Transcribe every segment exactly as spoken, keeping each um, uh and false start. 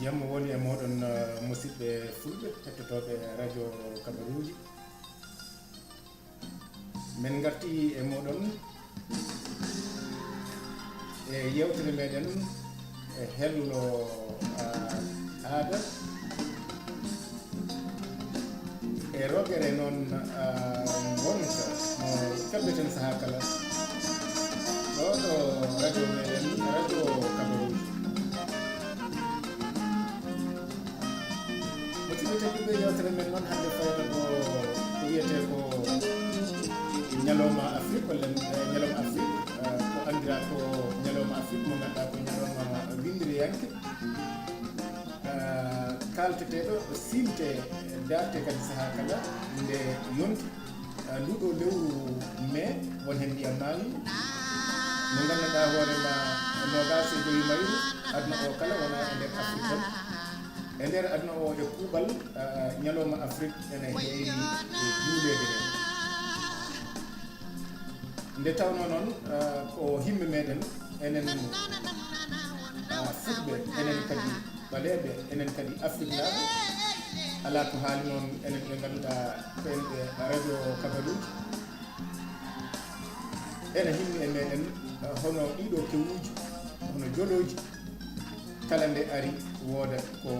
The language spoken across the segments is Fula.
Jam woni e mooɗon, eh, musidɓe fulɓe, hettotooɓe radio Kabaruuji. Men ngarti e mooɗon e yewtere meɗen e hello, ah, aada. E rogere noon, ah, ngonka mo keɓeten sahaa kala. Ɗo ɗo radio meɗen, radio Kabaruuji. Musidɓe tedduɓe, yewtere men noon hannde fayata ko ko wiyetee ko ñalawma Afrique, walla, eh, ñalawma Afrique, eh, ko anndiraa ko ñalawma Afrique, mo ngannduɗaa ko ñalawma winndiriyanke. Eh, kaalteteeɗo, siimte, darte kadi sahaa kala nde yonti. Eh, nduɗo lewru mai, won heen ndiyam maayi. No ngannduɗaa hoore ma, noogaas e jowi mayru, aduna o kala wona e nder Afrique tan. E nder aduna o e kuuɓal, eh, ñalawma Afrique ene heewi, eh, juuleede heen. Nde tawnoo noon, eh, ko himme meɗen, enen, eh, fulɓe, enen kadi ɓaleeɓe, enen kadi afriknaaɓe, alaa ko haali noon enen ɓe ngannduɗaa ko en ɓe radio Kabaruuji. Ene himmi e meɗen, eh, hono ɗiɗo kewuuji, hono jolooji, kala nde ari wooda ko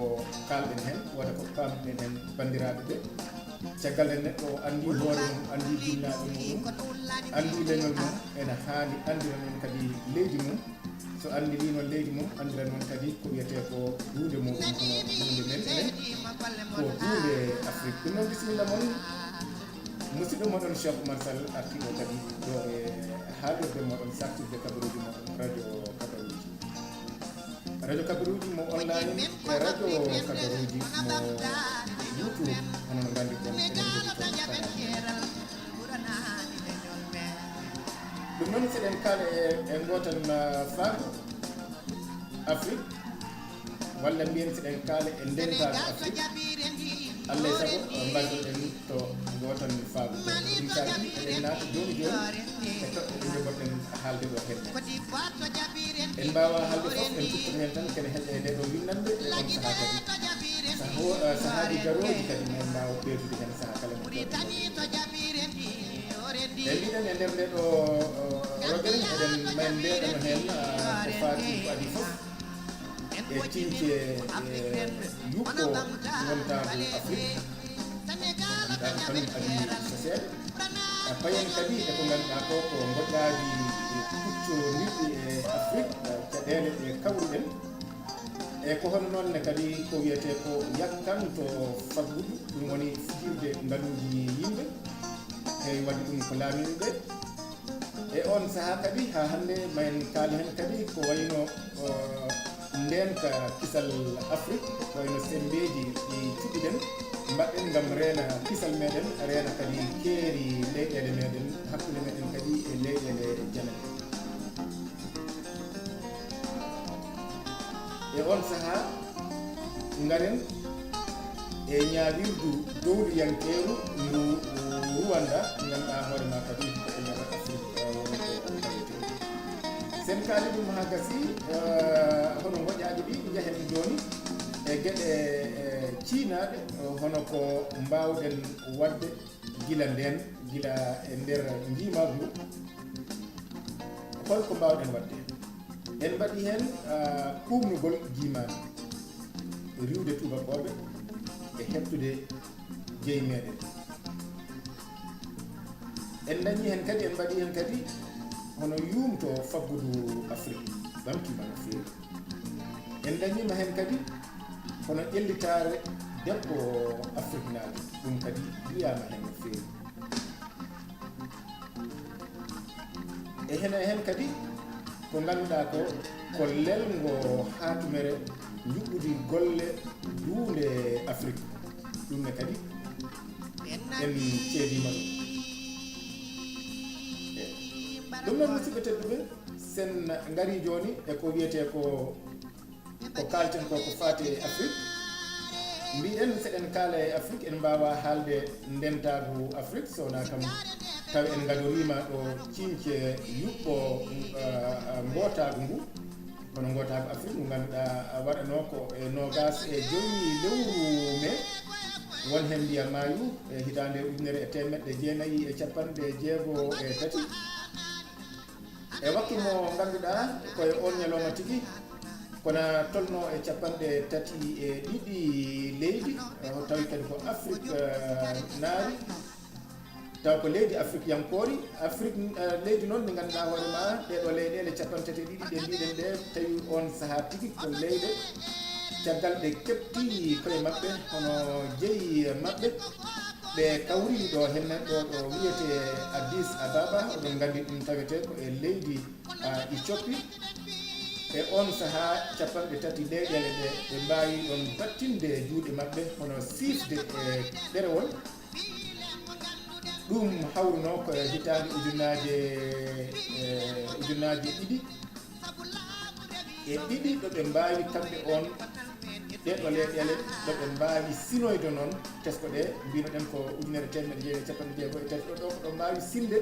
kaalɗen heen, wooda ko paamɗen heen banndiraaɓe ɓe. Caggal nde neɗɗo o anndi hoore mum, anndi jinnaaɓe muɗum, anndi leñol mum, ene haani anndira noon kadi leydi mum. So anndiri noon leydi mum, anndira noon kadi ko wiyetee ko duunde muɗum, hono duunde men enen, ko duunde Afrique. Ɗum noon, bisimilla mon, musidɗo moɗon Cheikh Oumar Sall artiiɗo kadi ɗo e haalirde moɗon, saaktirde kabaruuji moɗon, radio Kabaruuji. Radio Kabaruuji mo online e radio Kabaruuji mo YouTube, hono no nganndirɗon, eɗen njogii toon kanal. Ɗum noon, seɗen kaala e, e ngootan, ah, faago Afrique, walla mbiyen seɗen kaala e ndentaagu Afrique. Allah e sago, eh, mbaɗoɗen to ngootan faago. Ɗum saabi eɗen naata jooni jooni e toɓɓe ɗe njogoɗen haalde ɗo heen. En mbaawaa haalde fof, en tottat heen tan kene heƴa e ndee ɗoo winndannde e on sahaa kadi. Saho-, eh, sahaaji garooji kadi, men mbaawa ɓeydude heen sahaa kala mo kewɗen. E mbiɗen e nder ndee ɗoo, eh, rogere, eɗen men mbeeɗano heen, eh, ko faati ko adii fof e ciñce, eh, yuɓɓo wontaagu Afrique. Ngannduɗaa ko kanum adii soseede. Eh, payen kadi e ko ngannduɗaa ko, ko ngoƴaaji kuccondirɗi e Afrique, eh, caɗeele ɗe kawruɗen. E ko hono noon ne kadi ko wiyetee ko yakkanto faggudu, ɗum woni fijirde ngaluuji yimɓe, e waɗi ɗum ko laamiiɓe ɓe. E oon sahaa kadi, haa hannde ma en kaali heen kadi ko wayno, o, ndeenka kisal Afrik, ko wayno semmbeeji ɗi cuɓiɗen, mbaɗɗen ngam reena kisal meɗen, reena kadi keeri leyɗeele meɗen, hakkunde meɗen kadi e leyɗeele janane. E oon sahaa, ngaren e ñaawirdu dowliyankeeru ndu Ruwanda, ngannduɗaa hoore maa kadi ko e nder Afrik, eh, woni ko fawetee. Sen kaali ɗum haa gasi, eh, hono ngoƴaaji ɗi njahen jooni e geɗe, eh, ciynaaɗe, eh, hono ko mbaawɗen waɗde gila ndeen, gila e nder njiimagu ngu. Hol ko mbaawɗen waɗde? En mbaɗi heen, ah, kuuɓnugol jiimaandi, riiwde tuubakooɓe e heɓtude jeyi meɗen. En ndañii heen kadi, en mbaɗi heen kadi hono yuumto faggudu Afrik, ɓamtiima no feewi. En ndañiima heen kadi hono ƴellitaare debbo afriknaajo, ɗum kadi riyaama heen no feewi. E heen, e heen kadi ko ngannduɗaa ko, ko lelngo haatumere njuɓɓudi golle duunde Afrik. Ɗum ne kadi en ceediima ɗum. E ɗum noon, musidɓe tedduɓe, sen ngarii jooni e ko wiyetee ko Ko kaalten ko, ko faati e Afrik. Mbiɗen, seɗen kaala e Afrik, en mbaawaa haalde ndentaagu Afrik, so wonaa kam tawa en ngadoriima ɗo ciñce yuɓɓo, uh, uh, ngootaagu ngu. Kono ngootaagu Afrik ngu ngannduɗaa waɗanoo ko e noogaas e jowi lewru mee, won heen mbiya maayu e hitaande ujunere e teemeɗɗe jeenayi e capanɗe jeego e tati. E waktu mo ngannduɗaa ko e oon ñalawma tigi, kono tolnoo e capanɗe tati e ɗiɗi leydi, eh, tawi kadi ko Afrik, eh, naari. Taw ko leydi afrikyankoori, Afrik, eh, leydi noon ndi ngannduɗaa hoore ma, ɗee ɗoo leyɗeele capanɗe tati e ɗiɗi ɗe mbiɗen ɗe, tawi oon sahaa tigi ko leyɗe caggal ɗe keɓti koye maɓɓe, hono jeyi maɓɓe, ɓe kawri ɗo henne ɗo, ɗo wiyete Addis Ababa, oɗon nganndi ɗum tawete ko e leydi, ah, Ethiopie. E oon sahaa, capanɗe tati leyɗeele ɗe, ɓe mbaawi ɗon battinde juuɗe maɓɓe hono siifde e ɗerewol. Ɗum hawruno ko e hitaande ujunaaje, eh, ujunaaje ɗiɗi e ɗiɗi, ɗo ɓe mbaawi kamɓe oon, ɗee ɗoo leyɗeele, ɗo ɓe mbaawi sinoyde noon, tesko ɗe, mbinoɗen ko ujunere teemedde jeego e capanɗe jeego e tati, ɗo, ɗo ko ɗo mbaawi sinde,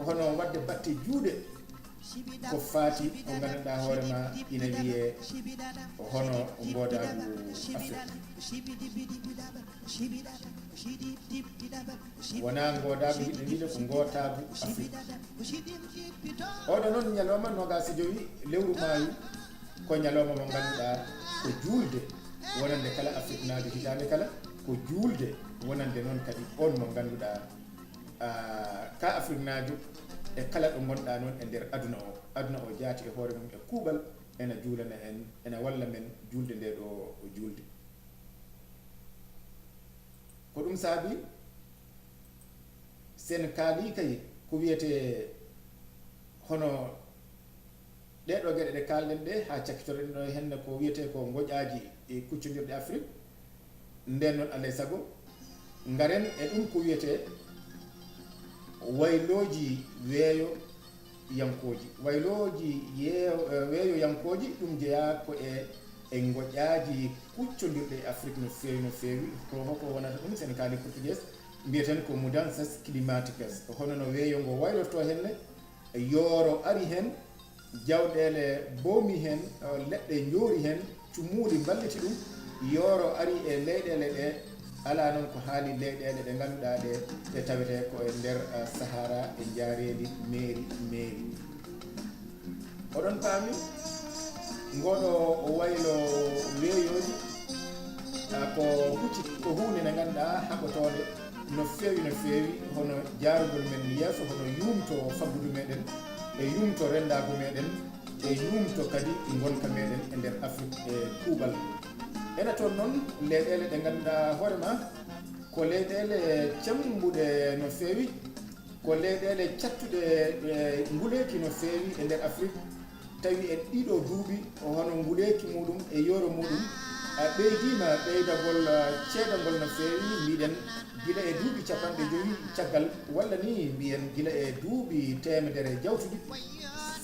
hono waɗde batte juuɗe, ko faati ko ngannduɗaa hoore ma ina wiyee hono ngoodaagu Afrik. Wonaa ngoodaagu, mbiɗen mbiɗa ko ngootaagu Afrik. Oɗo noon ñalawma noogaas e jowi lewru maayu, ko ñalawma mo ngannduɗaa ko juulde wonande kala Afriknaajo hitaande kala, ko juulde wonande noon kadi on mo ngannduɗaa, ah, ka Afriknaajo e kala ɗo ngonɗaa noon e nder aduna o. Aduna o jaati e hoore mum e kuuɓal, ena juulana en, ena walla men juulde nde ɗo juulde. Ko ɗum saabi sen kaali kay ko wiyetee hono ɗee ɗoo geɗe ɗe kaalɗen ɗe, haa cakkitoren ɗo henne ko wiyetee ko ngoƴaaji e kuccondirɗe Afrik. Ndeen noon, alay sago, ngaren e ɗum ko wiyetee waylooji weeyo yankooji. Waylooji yeew-, eh, weeyoyankooji, ɗum jeyaa ko e, e ngoƴaaji kuccondirɗe e Afrik no feewi, no feewi. Ko hoko wonata ɗum, sen kaali portugais, mbiyeten ko mudanças climáticas. Hono no weeyo ngo waylortoo henne, yooro ari heen, jawɗeele boomi heen, eh, leɗɗe njoori heen, cumuuli mballiti ɗum, yooro ari e leyɗeele ɗe, alaa noon ko haali leyɗeele ɗe ngannduɗaa ɗe, ɗe tawetee ko e nder, eh, Sahara e njaareendi meeri meeri. Oɗon paami, ngoɗo o waylo weeyooji, ah, ko hucci, ko huunde nde ngannduɗaa haɓotoonde no feewi, no feewi, hono jaarugol men yeeso, hono yuumto faggudu meɗen, e yuumto renndaagu meɗen, e yuumto kadi ngonka meɗen e nder Afrik e kuuɓal. Ena toon noon leyɗeele ɗe ngannduɗaa hoore ma ko leyɗeele cemmbuɗe no feewi, ko leyɗeele cattuɗe, e, nguleeki no feewi e nder Afrik. Tawi e ɗiɗo duuɓi, hono nguleeki muɗum e yooro muɗum, a ɓeydiima ɓeydagol, a, ceedangol no feewi, mbiɗen gila e duuɓi capanɗe jowi caggal, walla ni mbiyen gila e duuɓi teemedere jawtuɗi,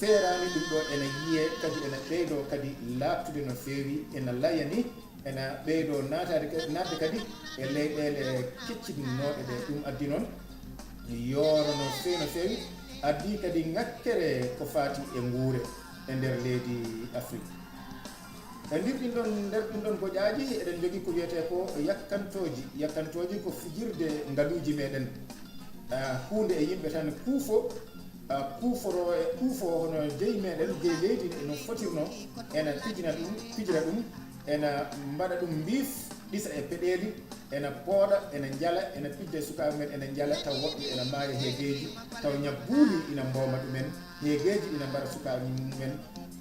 seeraani ɗum ɗo ena yiyee, kadi ena ɓeydoo kadi laaɓtude no feewi, ena layani, ena ɓeydoo naataade ka-, naatde kadi e leyɗeele kecciɗinooɗe ɗe. Ɗum addi noon yooro no feewi, no feewi, addi kadi ŋakkere ko faati e nguure e nder leydi Afrik. E nder ɗin ɗon, nder ɗin ɗon goƴaaji, eɗen njogii ko wiyetee ko yakkantooji. Yakkantooji ko fijirde ngaluuji meɗen. Ah, huunde e yimɓe tan kuufo, ah, kuuforo e kuufo hono jeyi meɗen, jeyi leydi no fotirno, ena pijina ɗum, pijira ɗum, ena mbaɗa ɗum mbiif, ɗisa e peɗeeli, ena pooɗa, ena njala, ena pijja e sukaaɓe men, ena njala, taw woɓɓe ena maaya heegeeji, taw ñabbuuli ina mbooma ɗumen, heegeeji ina mbara sukaaɓe mumen,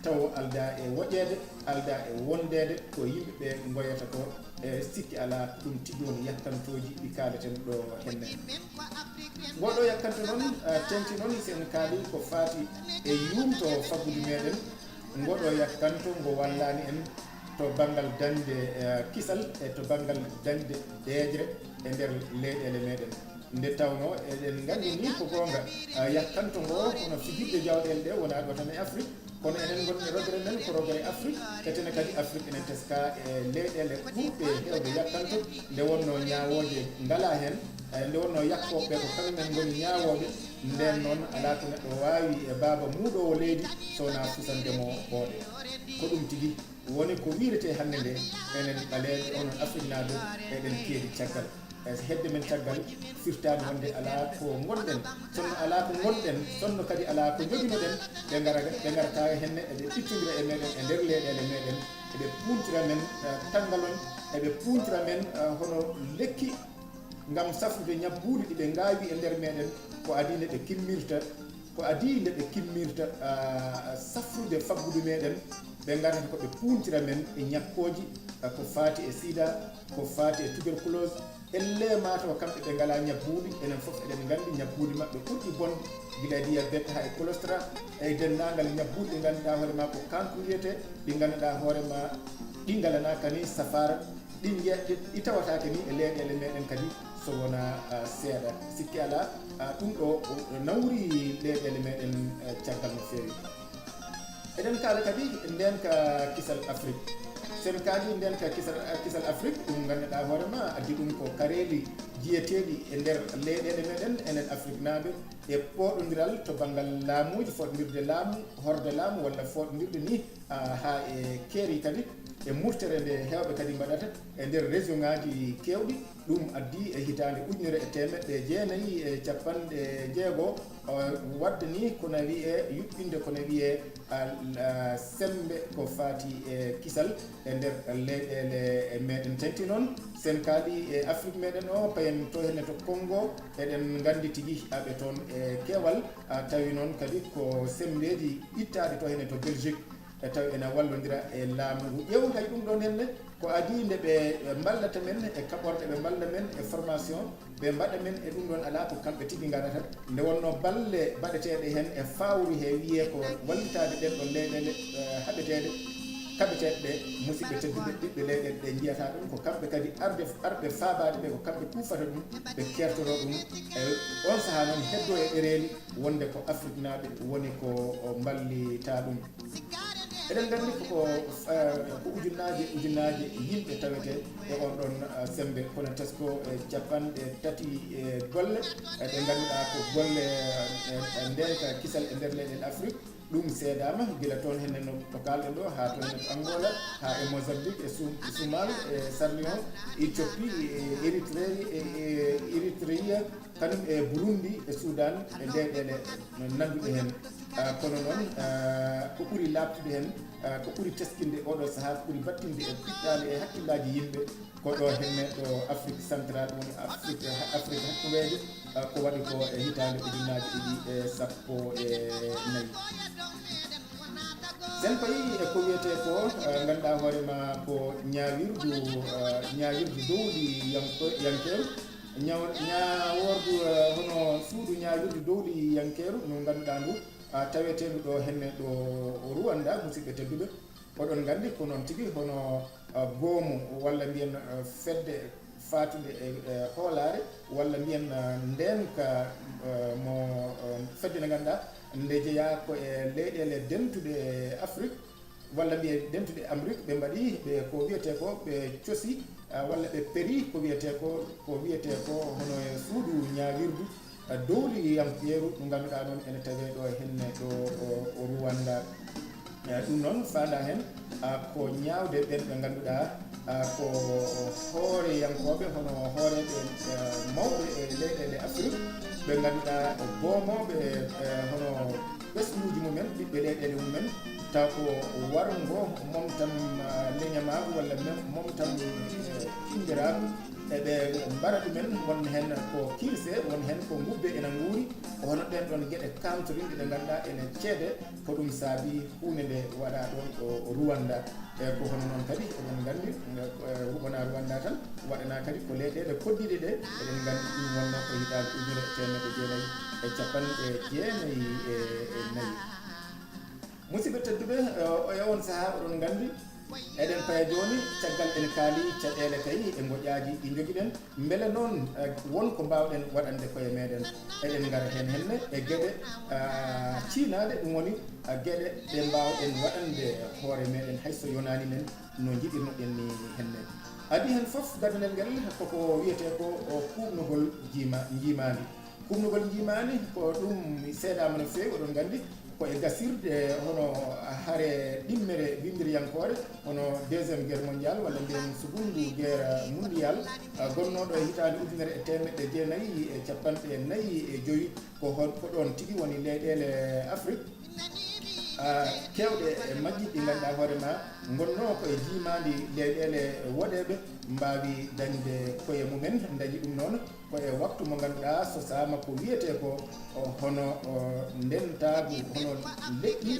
taw aldaa e woƴeede, aldaa e wondeede, ko yimɓe ɓe ngoyata ko, e sikki alaa, ko ɗum tigi woni yakkantooji ɗi kaaleten ɗo henne. Ngoɗo yakkanto noon, eh, teŋti noon, si en kaali ko faati e yuumto faggudu meɗen, ngoɗo yakkanto ngo wallaani en to banngal dañde, eh, kisal e to banngal dañde deeƴre e nder leyɗeele meɗen. Nde tawnoo eɗen nganndi ni ko goonga, eh, yakkanto ngo hono fijirde jawɗeele ɗe wonaa ɗo tan e Afrik, kono enen ngonɓe rogere men ko rogere Afrik, etene kadi Afrik enen teska e leyɗeele ɓurɗe heewde yakkanto, nde wonnoo ñaawooje ngalaa heen, Eh, nde wonnoo yakkooɓe ɓe ko kañum en ngoni ñaawooɓe, ndeen noon alaa ko neɗɗo waawi e baaba muuɗoowo leydi so wonaa fusande mo ɓooɗe. Ko ɗum tigi woni ko wiyretee hannde nde, enen ɓaleeɓe onon Afriknaaɓe eɗen keedi caggal. E hedde men caggal firtaani wonde alaa ko ngonɗen, sonno alaa ko ngonɗen, sonno kadi alaa ko njoginoɗen, ɓe ngara, ɓe ngarata henne eɓe ɓittondira e meɗen e nder leyɗeele meɗen, eɓe puuntira men, eh, tanngalon, eɓe puuntira men, eh, hono lekki ngam safrude ñabbuuli ɗi ɓe ngaawi e nder meɗen, ko adii nde ɓe kimmirta, ko adii nde ɓe kimmirta, ah, safrude faggudu meɗen, ɓe ngarata ko ɓe puuntira men e ñakkooji, ah, ko faati e sida, ko faati e tuberculose, ellee maa taw kamɓe ɓe ngalaa ñabbuuli, enen fof eɗen nganndi ñabbuuli maɓɓe ɓurɗi bonde, gila e diabète haa e cholestérol, e denndaangal ñabbuuli ɗi ngannduɗaa hoore maa ko cancre wiyetee, ɗi ngannduɗaa hoore maa ɗi ngalanaa kadi safaara, ɗi nje-, ɗi, ɗi tawataake ni e leyɗeele meɗen kadi so wonaa, ah, seeɗa. Sikki alaa, ah, ɗum ɗo, o, nawri leyɗeele meɗen, eh, caggal no feewi. Eɗen kaala kadi ndeenka kisal Afrik. So en kaalii ndeenka kisal, kisal Afrik, ɗum ngannduɗaa hoore maa addi ɗum ko kareeli jiyeteeɗi e nder leyɗeele meɗen, enen Afriknaaɓe, e pooɗondiral to banngal laamuuji, fooɗondirde laamu, horde laamu walla fooɗondirde ni, ah, haa e keeri kadi, e murtere nde heewɓe kadi mbaɗata e nder région ŋaaji keewɗi. Ɗum addi e hitaande ujunere e teemeɗɗe jeenayi e capanɗe jeego, o waɗde ni ko na wiyee yuɓɓinde, ko na wiyee, ah, ah, semmbe ko faati e kisal e nder leyɗeele meɗen. Tenti noon, so en kaalii e Afrik meɗen o, payen to henne to Congo, eɗen nganndi tigi aɓe toon e keewal, ah, tawi noon kadi ko semmbeeji ittaaɗi to henne to Belgique, e tawi ena wallondira e laamu ngu. Ƴeewen kadi ɗum ɗoon henne, ko adii nde ɓe mballata men e kaɓorɗe, ɓe mballa men e formation, ɓe mbaɗa men e ɗum ɗoon, alaa ko kamɓe tigi ngarata. Nde wonnoo balle baɗeteeɗe heen e fawru he wiyee ko wallitaade ɗeen ɗoon leyɗeele, eh, haɓeteeɗe, kaɓeteeɗe ɗe, musidɓe tedduɓe, ɓiɓɓe leyɗeele ɗe njiyataa ɗum, ko kamɓe kadi arde, arɓe faabaade ɓe, ko kamɓe kuufata ɗum, ɓe keertotoo ɗum. E oon sahaa noon, heddoo e ɗereeli wonde ko Afriknaaɓe woni ko mballitaa ɗum. Eɗen nganndi ko, ko, eh, ko ujunnaaje, ujunnaaje yimɓe tawetee e oon ɗoon, eh, semmbe, kono tesko, eh, capanɗe tati, eh, golle, eh, ɗe ngannduɗaa ko golle, eh, eh, ndeenka kisal e nder leyɗeele Afrik. Ɗum seedaama gila toon henne no, no kaalɗen ɗo, haa toon henne to Angola, haa e Mozambique, e Sum-, Sumal, e Sierra Leone, Éthiopie, e Érythrée, e, e Érythrée, kañum e Burundi, e Sudan, e leyɗeele nannduɗe heen. Ah, kono noon, ah, ko ɓuri laaɓtude heen, ah, ko ɓuri teskinde oo ɗoo sahaa, ko ɓuri battinde e piɗɗaali e hakkillaaji yimɓe, ko ɗo henne ɗo Afrique centrale, woni Afrique, Afrique hakkundeejo, ah, ko waɗi ko e hitaande ujunnaaji ɗiɗi e sappo e nayi. So en payii e ko wiyetee ko, eh, ngannduɗaa hoore ma ko ñaawirdu, eh, ñaawirdu dowliyanko-, yankeeru, ñaw-, ñaawordu, eh, hono suudu ñaawirdu dowliyankeeru ndu ngannduɗaa ndu, ah, taweteendu ɗo henne ɗo Rwanda, musidɓe tedduɓe. Oɗon nganndi ko noon tigi hono, ah, goomu walla mbiyen, ah, fedde faatunde e, e hoolaare walla mbiyen, ah, ndeenka, ah, mo, ah, fedde nde ngannduɗaa nde jeyaa ko e leyɗeele dentuɗe Afrik walla mbiyen dentuɗe Amrik, ɓe mbaɗi ɓe ko wiyetee ko ɓe cosi, ah, walla ɓe peri ko wiyetee ko, ko wiyetee ko hono e suudu ñaawirdu, ah, dowliyankeeru ndu ngannduɗaa noon ene tawee ɗo henne ɗo o, o Rwanda. Eh, ɗum noon faandaa heen, ah, ko ñaawde ɓeen ɓe ngannduɗaa, ah, ko hooreyankooɓe, hono hooreeɓe, eh, mawɓe e leyɗeele Afrik, ɓe ngannduɗaa ko boomooɓe, eh, hono ɓesnguuji mumen, ɓiɓɓe leyɗeele mumen, taw ko warngo momtam, ah, leñamaagu walla mem-, momtam, eh, inndiraagu, eɓe mbara ɗumen, won heen ko kiirse, won heen ko ngubbe ena nguuri, ko hono ɗeen ɗoon geɗe kaamtorinɗe ɗe ngannduɗaa ene ceede, ko ɗum saabi huunde nde waɗaa ɗoon ɗo Rwanda. E ko hono noon kadi, eɗen nganndi, e, wonaa Rwanda tan, waɗanaa kadi ko leyɗeele koddiiɗe ɗe, eɗen nganndi ɗum wonnoo ko hitaande ujunere e teemeɗɗe jeenayi e capanɗe jeenayi e nayi. Musidɓe tedduɓe, e, o, e oon sahaa oɗon nganndi, Eɗen paya jooni, caggal en kaali caɗeele kay e ngoƴaaji ɗi njogiɗen, mbele noon, eh, won ko mbaawɗen waɗande koye meɗen. Eɗen ngara heen henne e geɗe, ah, ciynaaɗe, ɗum woni, ah, geɗe ɗe mbaawɗen waɗande hoore meɗen hay so yonaani men no njiɗirnoɗen ni henne. Adii heen fof, gadanel ngel koko wiyetee ko o kuuɓnugol jiima-, njiimaandi. Kuuɓnugol njiimaandi ko ɗum seedaama no feewi, oɗon nganndi, ko e gasirde hono hare ɗimmere winndiriyankoore, hono Deuxième Guerre mondiale, walla mbiyen Seconde Guerre mondiale, ah, gonnooɗo e hitaande ujunere e teemeɗɗe jeenayi e capanɗe nayi e joyi, ko hon, ko ɗoon tigi woni leyɗeele Afrik, ah, keewɗe e majji ɗi ngannduɗaa hoore ma ngonnoo ko e jiimaandi leyɗeele woɗeeɓe, mbaawi dañde koye mumen, dañi ɗum noon ko e waktu mo ngannduɗaa sosaama ko wiyetee ko, o, hono, o, ndentaagu, hono leƴƴi,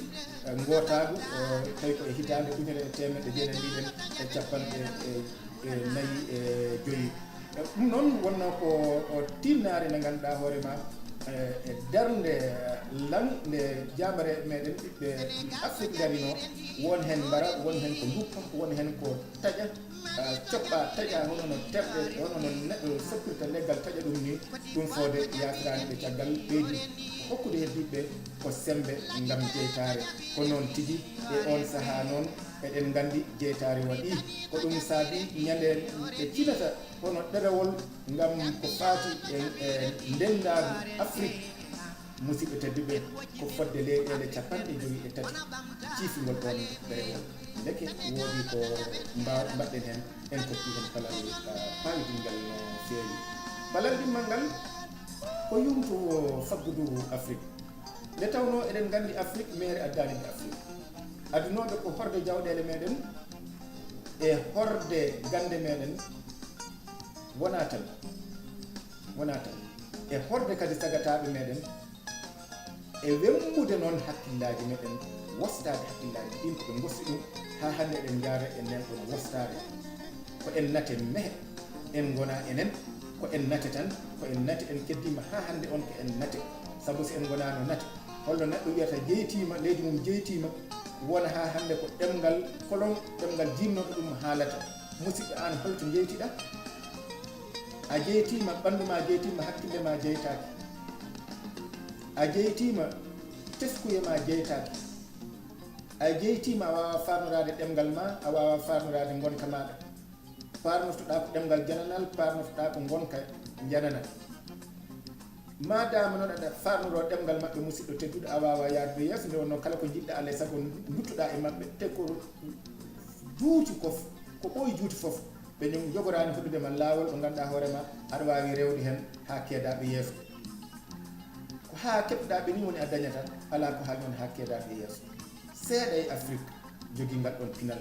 eh, ngootaagu, o, tawi ko e hitaande ujunere e teemeɗɗe jeenayi mbiɗen e capanɗe, e, e nayi e joyi. E, ɗum noon wonnoo ko, o, tinnaare nde ngannduɗaa hoore ma, e, e darnde, eh, lan nde jaamare meɗen ɓiɓɓe Afrik ngarino, won heen mbara, won heen ko nduppa, won heen ko taƴa, ah, coppa taƴa hono no terɗe, hono no neɗɗo soppirta leggal taƴa ɗum ni, ɗum foode yaafiraani ɓe caggal ɓeydi hokkude heddiiɓe ko semmbe ngam jeytaare. Ko noon tigi, e oon sahaa noon, eɗen nganndi jeytaare waɗii. Ko ɗum saabii ñande ɓe cinata hono ɗerewol ngam ko faati e, e ndenndaagu Afrik. Musidɓe tedduɓe, ko fodde leyɗeele capanɗe joyi e tati ciifingol oon ɗerewol. Ndeke woodii ko mbaaw-, mbaɗɗen heen, en kokki heen palal, ah, paayodingal no feewi. Palal ɗimmal ngal ko yumtu faggudu Afrik. Nde tawnoo eɗen nganndi Afrik, meere addaani nde Afrik. Adunooɓe ko horde jawɗeele meɗen e horde gannde meɗen, wonaa tan, wonaa tan, e horde kadi sagataaɓe meɗen, e wembude noon hakkillaaji meɗen, wostaade hakkillaaji ɗin ko ɓe ngosti ɗum, haa hannde eɗen njaara e nden ɗon wostaare. Ko en nate mehe, en ngona enen, ko en nate tan, ko en nate, en keddiima haa hannde on ko en nate. Sabu so en ngonaano nate, holno neɗɗo wiyata jeytiima, leydi mum jeytiima, wona haa hannde ko ɗemngal kolon, ɗemngal jiimnooɗo ɗum haalata? Musidɗo, aan holto jeytiɗaa? A jeytiima, ɓanndu ma jeytiima, hakkille ma jeytaaki. A jeytiima, teskuye ma jeytaaki. A jeytiima, a waawaa faarnoraade ɗemngal ma, a waawaa faarnoraade ngonka maaɗa. Paarnotoɗaa ko ɗemngal jananal, paarnotoɗaa ko ngonka jananal. Maadaama noon aɗa faarnoroo ɗemngal maɓɓe, musidɗo tedduɗo, a waawaa yahdude yeeso. Nde wonnoo kala ko njiɗɗaa, alaa e sago nduttoɗaa e maɓɓe, te ko juuti ko, ko ɓooyi juuti fof, ɓe njogoraani hoɗude ma laawol ɗo ngannduɗaa hoore ma aɗa waawi rewde heen haa keedaaɓe yeeso. Ko haa keɓtoɗaa ɓe nii woni a dañata, alaa ko haali woni haa keedaaɓe yeeso. Seeɗa e Afrik jogii ngal ɗon pinal.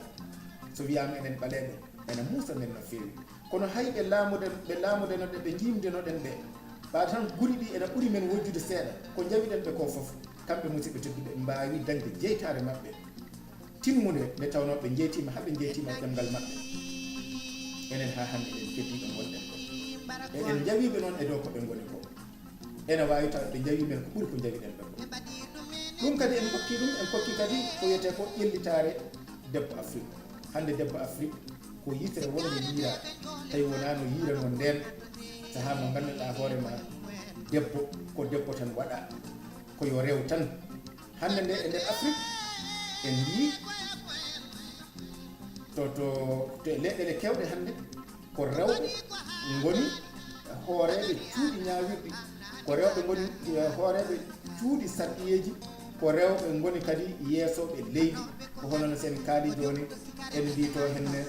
So wiyaama enen ɓaleeɓe, ene muusa men no feewi. Kono hay ɓe laamude, ɓe laamudenoɗen, ɓe njiimdenoɗen ɓe, ɓaade tan guri ɗi ene ɓuri men wojjude seeɗa. Ko njawiɗen ɓe ko fof, kamɓe musidɓe tedduɓe mbaawi dañde jeytaare maɓɓe timmunde, nde tawnoo ɓe njeytiima, haa ɓe njeytiima e ɗemngal maɓɓe. Enen haa hannde eɗen keddii ɗo ngonɗen ɗo. Eɗen njawi ɓe noon e dow ko ɓe ngoni ko. Ene waawi taw ɓe njawi men ko ɓuri ko njawiɗen ɓe ko. Ɗum kadi en kokki ɗum, en kokki kadi ko wiyetee ko ƴellitaare debbo Afrik. Hannde debbo Afrik ko yitere wonde yiiraa, tawi wonaa no yiiranoo ndeen. Sahaa mo ngannduɗaa hoore ma, debbo ko debbo tan waɗaa, ko yo rew tan. Hannde nde e nder Afrik, en njiyii to, to, to e leyɗeele keewɗe hannde, ko rewɓe ngoni hooreeɓe cuuɗi ñaawirɗi, ko rewɓe ngoni, eh, hooreeɓe cuuɗi sarɗiyeeji, ko rewɓe ngoni kadi yeesooɓe leydi. Ko hono no sen kaali jooni, en mbiyi to henne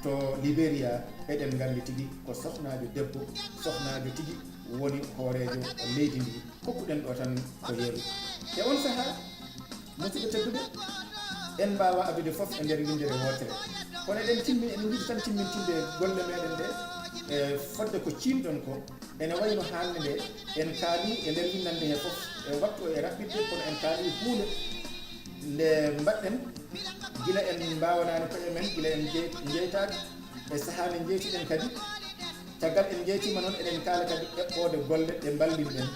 to Liberia, eɗen nganndi tigi ko sohnaajo debbo, sohnaajo tigi woni hooreejo leydi ndi. Kokkuɗen ɗo tan ko yeru. E on sahaa, musidɓe tedduɓe, en mbaawaa addude fof e nder winndere wootere. Kono eɗen timmi, eɗen njiɗi tan timmintinde golle meɗen ɗe, e fodde ko ciimɗon ko. Ene wayi no hannde nde, en kaali e nder winndannde he fof, e waktu o e raɓɓiɗde, kono en kaali huunde nde mbaɗɗen, gila en mbaawanaani koye men, gila en jey-, jeytaaki, e sahaa nde jeytiɗen kadi. Caggal en jeytiima noon, eɗen kaala kadi eɓɓoode golle ɗe mballin-ɗen,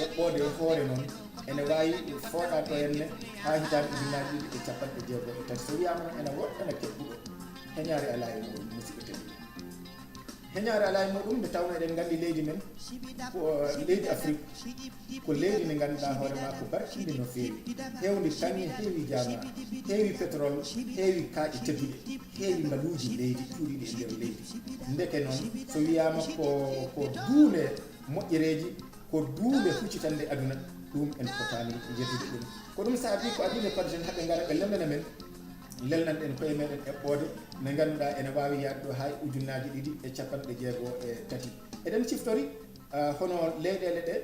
eɓɓoode e hoore noon, ene waawi fooɗaade ɗo henne haa hitaande ujunnaji ɗiɗi e capanɗe jeego e tati. So wiyaama noon ene woɗɗana keɓɓuɗo, heñaare alaa e muɗum, musidɓe tedduɓe. Heñaare alaa e muɗum, nde tawnoo eɗen nganndi leydi men, ko, eh, leydi Afrik, ko leydi ndi ngannduɗaa hoore maa ko barkiindi no feewi, heewndi kaŋŋe, heewi jamaa, heewi pétrole, heewi kaaƴe tedduɗe, heewi ngaluuji leydi cuuɗiiɗi e nder leydi. Ndeke noon, so wiyaama ko, ko duunde moƴƴereeji, ko duunde huccitannde aduna, ɗum en potaani yeddude ɗum. Ko ɗum saabii ko adii nde Paris en haɓe ngara ɓe lelnana men, lelnan ɗen koye meɗen eɓɓoode nde ngannduɗaa ene waawi yaade ɗo haa e ujunnaaji ɗiɗi e capanɗe jeego e tati. Eɗen ciftori, ah, hono leyɗeele ɗe,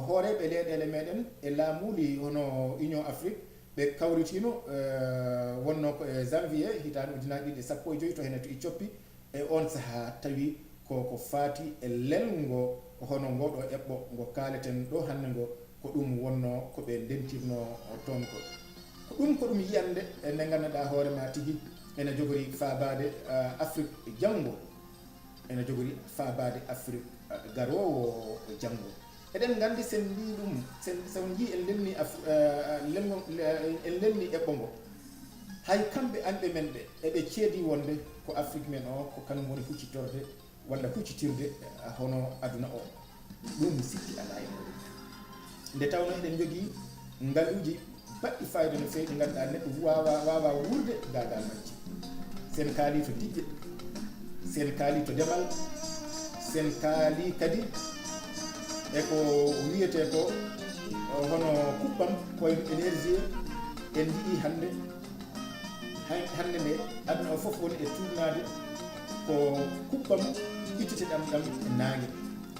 hooreeɓe leyɗeele meɗen e laamuuli hono Union Afrique, ɓe kawritiino, eh, wonnoo ko e janvier hitaande ujunaaji ɗiɗi e sappo e joy to hene to Icoppi. E oon sahaa tawi ko ko faati e lelngo hono ngoo ɗoo eɓɓo ngo kaaleten ɗoo hannde ngo, ko ɗum wonnoo ko ɓe ndentirnoo toon ko. Ko ɗum, ko ɗum yiyannde nde ngannduɗaa hoore maa tigi ene jogori faabaade, eh, Afrik janngo, ene jogori faabaade Afrik, eh, garoowo janngo. Eɗen nganndi sen mbii ɗum, sen, sen njii en lelni Af-, eh, lelngo, eh, en lelni eɓɓo ngo. Hay kamɓe añɓe men ɓe, eɓe ceedii wonde ko Afrik men o, ko kañum woni huccitorde walla huccitirde, eh, hono aduna o. Ɗum sikki alaa e muɗum. Nde tawnoo eɗen njogii ngaluuji baɗɗi fayida no feewi, ɗi ngannduɗaa neɗɗo waawaa, waawaa wuurde gaagaa majji. Sen kaalii to diƴƴe, sen kaalii to demal, sen kaalii kadi e ko wiyetee ko, o, hono kuɓɓam, ko wayno énergie, en njiyii hannde, hay-, hannde nde aduna o fof woni e tuugnaade ko kuɓɓam ittiteɗam ɗam e naange.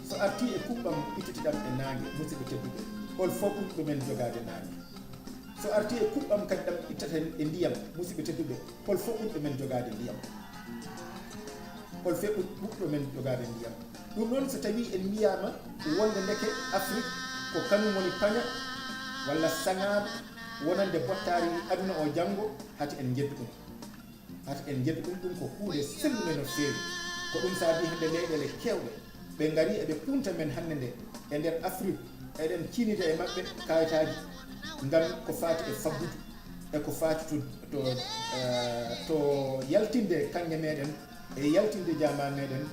So artii e kuɓɓam ittiteɗam e naange, musidɓe tedduɓe, hol fof ɓurɗo men jogaade naange? So artii e kuɓɓam kadi ɗam ittaten e ndiyam, musidɓe tedduɓe, hol fof ɓurɗo men jogaade ndiyam? Hol fof ɓur-, ɓurɗo men jogaade ndiyam? Ɗum noon, so tawii en mbiyaama wonde ndeke Afrik ko kañum woni paña walla saŋaaɓe wonande bottaari aduna o janngo, hati en njeddu ɗum. Hati en njettu ɗum, ɗum ko huunde sellude no feewi. Ko ɗum saabii hannde leyɗeele keewɗe, ɓe ngarii eɓe punta men hannde nde. E nder Afrik, eɗen ciynida e maɓɓe kayitaaji ngam ko faati e faggudu, e ko faati to, to, eh, to yaltinde kaŋŋe meɗen, e yaltinde jamaa meɗen,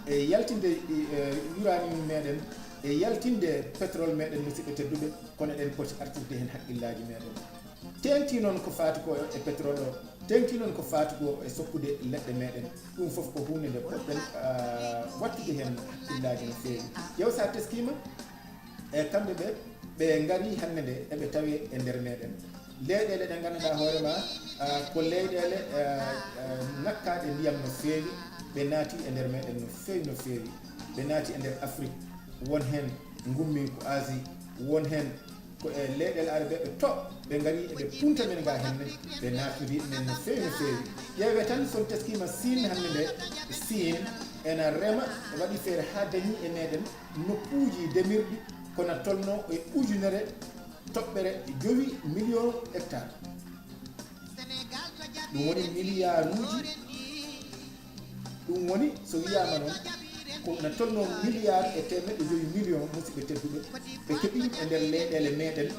e yaltinde, eh, uranium meɗen, e yaltinde pétrole meɗen, musidɓe tedduɓe, kono eɗen poti artirde heen hakkillaaji meɗen. Teeŋti noon ko faati ko e pétrole o, teeŋti noon ko faati ko e soppude leɗɗe meɗen. Ɗum fof ko huunde nde poɗɗen, ah, wattude heen hakkillaaji no feewi. Yeew, so a teskiima, e kamɓe ɓe, ɓe ngarii hannde nde, eɓe tawee e nder meɗen. Leyɗeele ɗe ngannduɗaa hoore ma, ah, ko leyɗeele, ah, ah, ŋakkaaɗe ndiyam no feewi, ɓe naatii e nder meɗen no feewi, no feewi. Ɓe naatii e nder Afrik, won heen ngummii ko Asie, won heen ko e leyɗeele Arabe ɓe to, ɓe ngarii eɓe punta men ga henne, ɓe naatnori men no feewi, no feewi. Ƴeewee tan, so on teskiima Siin hannde nde, Siin ena rema, waɗi feere haa dañii e meɗen nokkuuji demirɗi ko na tolnoo e ujunere toɓɓere jowi miliyon hectare. Ɗum woni miliyaaruuji, ɗum woni, so wiyaama noon, ko na tolnoo miliyaar e teemeɗɗe jowi miliyon, musidɓe tedduɓe, ɓe keɓi ɗum e nder leyɗeele meɗen,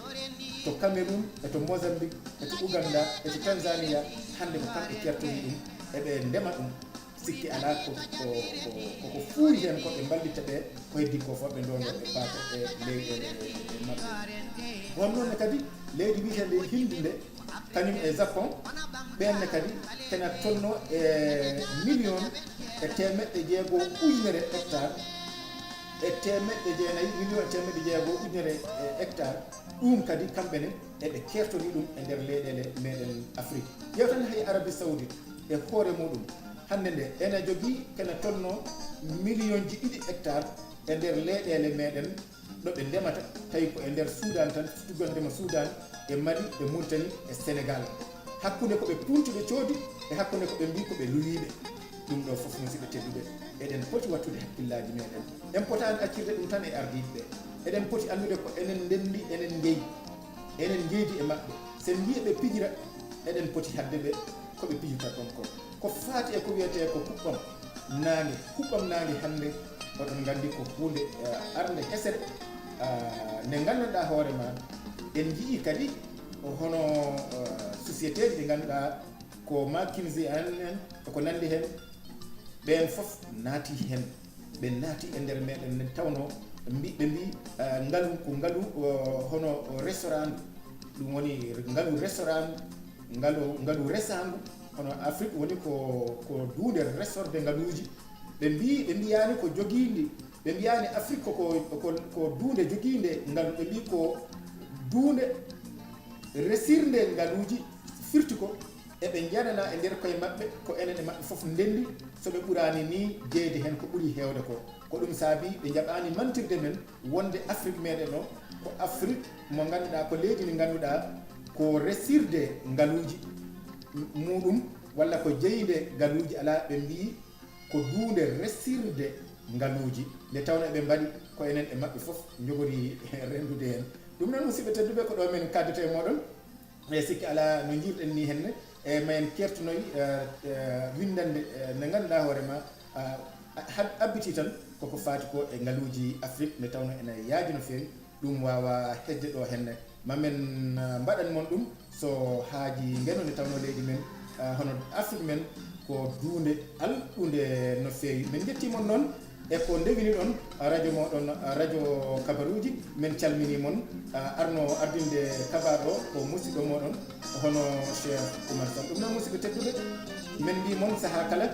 to Cameroun, e to Mozambique, e to Ouganda, e to Tanzania, hannde ko kamɓe keertori ɗum, eɓe ndema ɗum. Sikki alaa ko, ko, ko, ko, ko fuuyi heen ko ɓe mballita ɓe, ko heddii ko fof ɓe ndondo ɓe paata e leyɗeele e, e maɓɓe. Ko hono noon ne kadi leydi wiyeteende Hindi nde, kañum e Japon, ɓeen ne kadi kena tolnoo e miliyon e teemeɗɗe jeego ujunere hectare, e teemeɗɗe jeenayi, miliyon e teemeɗɗe jeego ujunere e hectare. Ɗum kadi kamɓe ne eɓe keertori ɗum e nder leyɗeele meɗen Afrik. Ƴeew tan hay Arabie Saoudite e hoore muɗum, hannde nde ena jogii kena tolnoo miliyonji ɗiɗi hectare e nder leyɗeele meɗen ɗo ɓe ndemata, tawi ko e nder Sudan tan, tuggandema Sudan, e Mali, e Mauritanie, e Sénégal. Hakkunde ko ɓe punti ɓe coodi, e hakkunde ko ɓe mbii ko ɓe luwiiɓe. Ɗum ɗo fof, musidɓe tedduɓe, eɗen poti wattude hakkillaaji meɗen. En potaani accirde ɗum tan e ardiiɓe ɓe. Eɗen poti anndude ko enen ndenndi, enen njeyi, enen njeydi e maɓɓe. Sen mbii eɓe pijira, eɗen poti haɗde ɓe ko ɓe pijirta ɗon ko. Ko faati e ko wiyetee ko kuɓɓam naange. Kuɓɓam naange hannde, oɗon nganndi ko huunde, eh, arnde hesere, ah, nde nganndanɗaa hoore ma, En njiyii kadi hono, eh, sociétéeji ɗi ngannduɗaa ko McKinsey en, en, e ko nanndi heen, ɓeen fof naati heen. Ɓe naati e nder meeɗen, nde tawnoo mbi-, ɓe mbii, eh, ngalu ko ngalu, eh, hono restaurant, ɗum woni ngalu restaurant, ngalu, ngalu resaangu, hono Afrique woni ko, ko duunde resorde ngaluuji. Ɓe mbii, ɓe mbiyaani ko jogiindi, ɓe mbiyaani Afrique ko, ko, ko, ko duunde jogiinde ngalu, ɓe mbii ko duunde resirnde ngaluuji, firti ko eɓe njananaa e nder koye maɓɓe, ko enen e maɓɓe fof ndenndi, so ɓe ɓuraani nii jeyde heen ko ɓuri heewde ko. Ko ɗum saabii ɓe njaɓaani mantirde men wonde Afrique meeɗen o, ko Afrique mo ngannduɗaa, ko leydi ndi ngannduɗaa ko resirde ngaluuji muɗum, walla ko jeyde ngaluuji, alaa, ɓe mbii ko duunde resirde ngaluuji, nde tawnoo eɓe mbaɗi ko enen e maɓɓe fof njogori renndude heen. Ɗum noon, musidɓe tedduɓe, ko ɗo men kaddata e mooɗon. E sikki alaa, no njiirɗen nii henne, e ma en keertinoy, eh, eh, winndannde, eh, nde ngannduɗaa hoore ma, ah, hab-, habbitii tan koko faati ko e ngaluuji Afrique, nde tawnoo ene yaaji no feewi, ɗum waawaa heƴde ɗo henne. Ma men, ah, mbaɗan mon ɗum so haaji ngeno, nde tawnoo leydi men, ah, hono Afrique men, ko duunde alɗunde no feewi. Men njettii mon noon e ko ndewini ɗon radio mooɗon, radio kabaruuji. Men calminii mon, ah, arno ardinde kabaar o ko musidɗo mooɗon, hono Cheikh Oumar Sall. Ɗum noon, musidɓe tedduɓe, men mbii mon sahaa kala,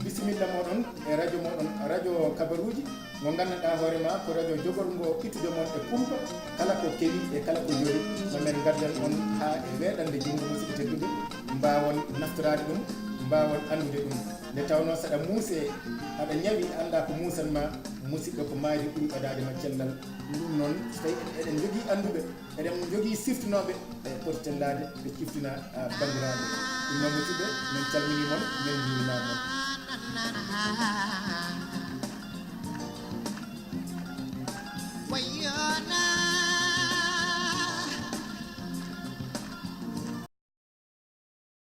bisimilla mooɗon e radio mooɗon, radio kabaruuji, mo nganndanɗaa hoore ma ko radio jogorngo ittude mon e kumpa, kala ko kewi e kala ko yori, ma men ngaddan on haa e weeɗande junngo, musidɓe tedduɓe, mbaawon naftoraade ɗum, mbaawon anndude ɗum. Nde tawnoo saɗa muusee, aɗa ñawi, anndaa ko muusan ma, musidɗo, ko maayde ɓuri ɓadaade ma cellal. Ɗum noon, so tawi eɗen njogii annduɓe, eɗen njogii siftinooɓe, ɓe poti tellaade, ɓe ciftina, ah, banndiraaɓe. Ɗum noon, musidɓe, min calminii mon, min njuuriima mon.